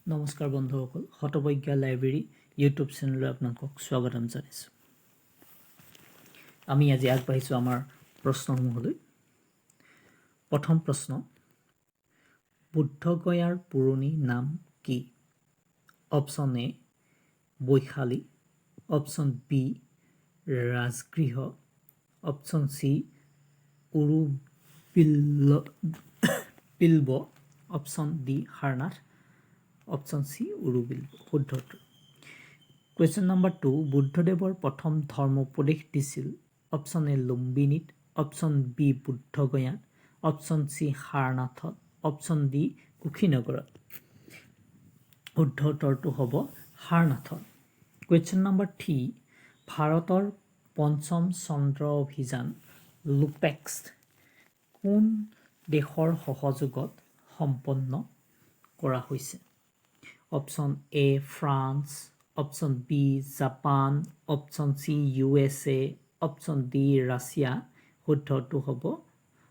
নমস্কাৰ বন্ধুসকল, শতপ্ৰজ্ঞা library YouTube চেনেললৈ আপোনালোকক স্বাগতম জনাইছোঁ। আমি আজি আগবাঢ়িছোঁ আমাৰ প্ৰশ্নসমূহলৈ। প্ৰথম প্ৰশ্ন, বুদ্ধগয়াৰ পুৰণি নাম কি? Option A Vaishali, option B Rajgriha, option C উৰুবিল্ব, option D Sarnath, option C উৰুবিল্ব। শুদ্ধ উত্তৰ। কুৱেশ্যন নম্বৰ 2, বুদ্ধদেৱৰ প্ৰথম ধৰ্মোপদেশ দিছিল অপশ্যন এ লুম্বিনীত, অপশ্যন বি বুদ্ধগয়াত, অপশ্যন চি সাৰনাথত, অপশ্যন ডি কুশীনগৰত। শুদ্ধ উত্তৰটো হ'ব সাৰনাথত। কুৱেশ্যন নম্বৰ 3, ভাৰতৰ পঞ্চম চন্দ্ৰ অভিযান লুপেক্স কোন দেশৰ সহযোগত সম্পন্ন কৰা হৈছে? Option A France, option B Japan, option C USA, option D Russia. শুদ্ধটো হ'ব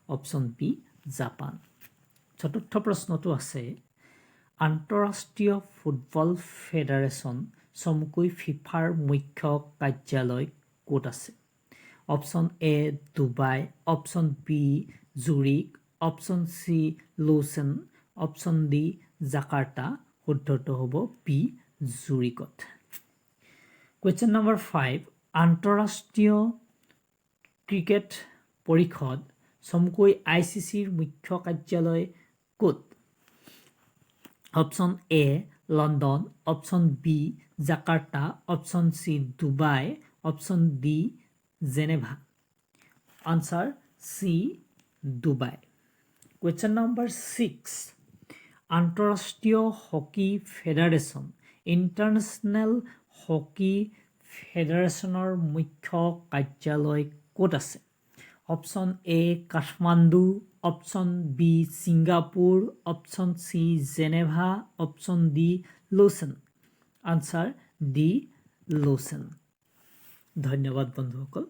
অপশ্যন বি জাপান। চতুৰ্থ প্ৰশ্নটো আছে, আন্তঃৰাষ্ট্ৰীয় ফুটবল ফেডাৰেশ্যন চমুকৈ ফিফাৰ মুখ্য কাৰ্যালয় ক'ত আছে? Option A Dubai, option B Zurich, option C লোচেন, option D Jakarta. শুদ্ধটো হ'ব বি জুৰিকত। কুৱেশ্যন নম্বৰ 5, আন্তঃৰাষ্ট্ৰীয় ক্ৰিকেট পৰিষদ চমুকৈ আইচিচিৰ মুখ্য কাৰ্যালয় ক'ত? Option A London, option B Jakarta, option C Dubai, option D Geneva. Answer C Dubai. Question number 6, আন্তঃৰাষ্ট্ৰীয় hockey federation, international hockey ফেডাৰেশ্যনৰ মুখ্য কাৰ্যালয় ক'ত আছে? Option A Kathmandu, option B Singapore, option C Geneva, option D লোচেন। Answer D লোচেন। ধন্যবাদ বন্ধুসকল।